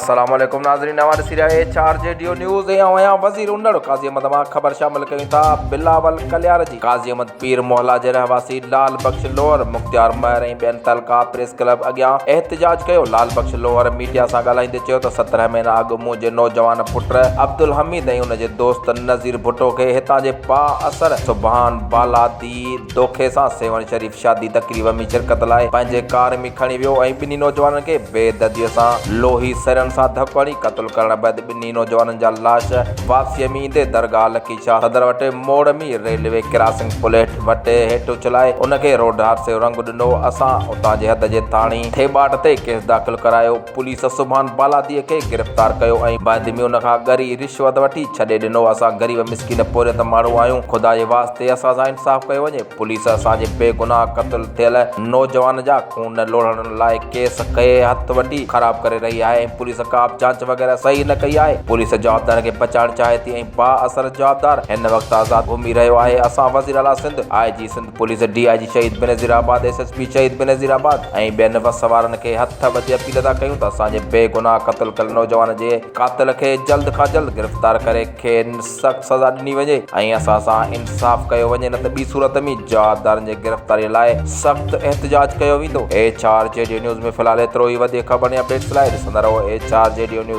السلام عليڪم ناظرين اوهان ڏسي رهيا H R G D O news ۽ آئون آهيان وزير انڙ قاضي احمد مان خبر شامل ڪيون ٿا بلاول ڪليار جي قاضي احمد پير محلا جي رهواسي لال بخش لوهر مختيار مهر ۽ ٻين تعلقه پريس ڪلب اڳيان احتجاج ڪيو لال بخش لوهر ميڊيا سان ڳالهائيندي چيو ته 17 مهينا اڳ منهنجي نوجوان پٽ عبدالحميد ۽ ان جي دوست نذير ڀٽو کي هتان جي با اثر سبحان بالادي دوکي سان سيوهڻ شريف شادي تقريب ۾ شرڪت لاء پنهنجي ڪار ۾ کڻي ويو ۽ ٻنهي نوجوانن کي بي درديء سان لوهي سرن سان ڌڪ هڻي قتل ڪرڻ بعد ٻنهي نوجوانن جا لاش واپسيء ۾ ايندي درگاهه لکي شاهه صدر وٽ موڙ ۾ ريلوي ڪراسنگ پل وٽ هيٺ اڇلائي ان کي روڊ حادثي جو رنگ ڏنو اسان اتان جي حد جي ٿاڻي ٿيٻاٽ تي ڪيس داخل ڪرايو. پوليس سبحان بالاديء کي گرفتار ڪيو ۽ بعد ۾ ان کان ڳري رشوت وٺي ڇڏي ڏنو. اسان غريب مسڪين پورهيت ماڻهو آهيون، خدا جي واسطي اسان سان انصاف ڪيو وڃي. پوليس اسان جي بيگناهه قتل ٿيل نوجوان جا خون لوڙهڻ لاء ڪيس کي هٿ وٺي خراب ڪري رهي آهي ۽ پوليس ڪا به جاچ وغيره صحيح نه ڪئي آهي. پوليس جوابدارن کي بچائڻ چاهي ٿي ۽ بااثر جوابدار هن وقت آزاد گهمي رهيو آهي. اسان وزيراعليٰ Sindh, I G Sindh police, D I G Shaheed Benazirabad, S S P Shaheed Benazirabad ۽ ٻين وس وارن کي هٿ ٻڌي اپيل ٿا ڪيون ته اسان جي بي گناهه قتل ڪيل نوجوان جي قاتل کي جلد کان جلد گرفتار ڪري کين سخت سزا ڏني وڃي ۽ اسان سان انصاف ڪيو وڃي نه ته ٻي صورت ۾ جوابدارن جي گرفتاري لاء سخت احتجاج ڪيو ويندو. H R G D news ۾ في الحال ايترو ئي وڌيڪ خبرن ۽ اپڊيٽس لاء ڏسندا رهو H R G D news.